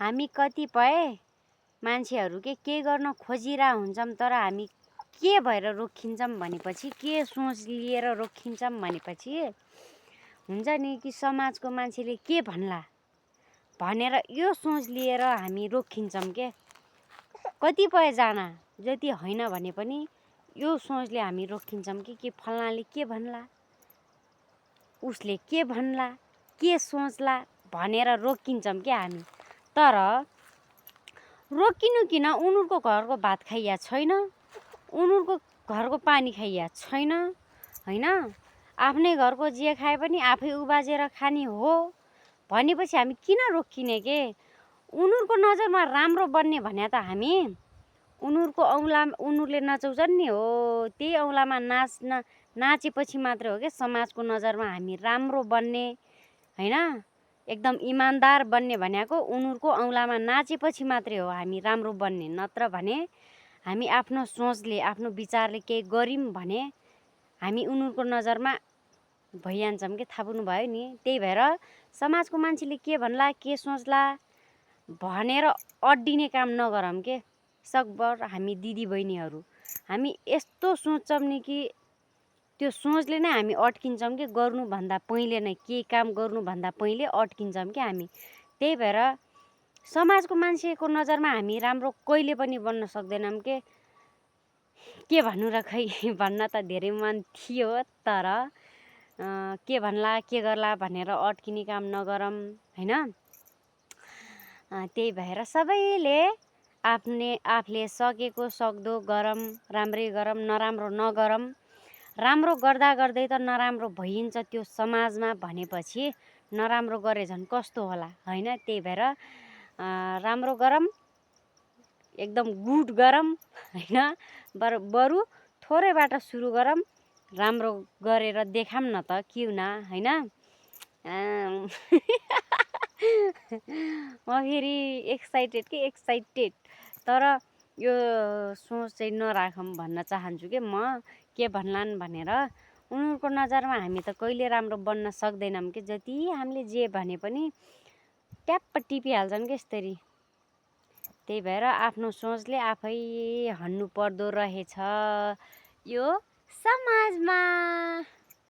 हामी कतिपय मान्छेहरू के गर्न खोजिरहेको हुन्छौँ, तर हामी के भएर रोकिन्छौँ भनेपछि, के सोच लिएर रोकिन्छौँ भनेपछि हुन्छ नि कि समाजको मान्छेले के भन्ला भनेर यो सोच लिएर हामी रोकिन्छौँ के। कतिपयजना जति होइन भने पनि यो सोचले हामी रोकिन्छौँ कि फलानाले के भन्ला, उसले के भन्ला, के सोच्ला भनेर रोकिन्छौँ क्या हामी। तर रोकिनु किन? उनीहरूको घरको भात खाइया छैन, उनीहरूको घरको पानी खाइया छैन होइन। आफ्नै घरको जे खाए पनि आफै उबाजेर खाने हो भनेपछि हामी किन रोकिने के? उनीहरूको नजरमा राम्रो बन्ने भने त हामी उनीहरूको उनीहरूले नचाउँछन् नि हो, त्यही औँलामा नाचेपछि मात्रै हो क्या समाजको नजरमा हामी राम्रो बन्ने होइन, एकदम इमान्दार बन्ने भनेको उनीहरूको औँलामा नाचेपछि मात्रै हो हामी राम्रो बन्ने। नत्र भने हामी आफ्नो सोचले आफ्नो विचारले केही गऱ्यौँ भने हामी उनीहरूको नजरमा भइहान्छौँ कि, थाहा पाउनुभयो नि। त्यही भएर समाजको मान्छेले के भन्ला, के सोच्ला भनेर अड्डिने काम नगरौँ के। सकभर हामी दिदीबहिनीहरू हामी यस्तो सोच्छौँ नि कि त्यो सोचले नै हामी अड्किन्छौँ कि गर्नुभन्दा पहिले नै, केही काम गर्नुभन्दा पहिले अड्किन्छौँ कि हामी। त्यही भएर समाजको मान्छेको नजरमा हामी राम्रो कहिले पनि बन्न सक्दैनौँ के भन्नु र खै। भन्न त धेरै मन थियो, तर के भन्ला के गर्ला भनेर अड्किने काम नगरौँ होइन। त्यही भएर सबैले आफूले सकेको सक्दो गरौँ, राम्रै गरौँ, नराम्रो नगरौँ। राम्रो गर्दा गर्दै त नराम्रो भइन्छ त्यो समाजमा भनेपछि नराम्रो गरे झन् कस्तो होला होइन। त्यही भएर राम्रो गरौँ, एकदम गुड गरौँ होइन। बरु थोरैबाट सुरु गरौँ, राम्रो गरेर देखाऊँ न त, किन होइन। म फेरि एक्साइटेड तर यो सोच चाहिँ नराखौँ भन्न चाहन्छु कि म के भन्लान् भनेर। उनीहरूको नजरमा हामी त कहिले राम्रो बन्न सक्दैनौँ कि, जति हामीले जे भने पनि ट्याप्प टिपिहाल्छन् कि यसरी। त्यही भएर आफ्नो सोचले आफै हन्नु पर्दो रहेछ यो समाजमा।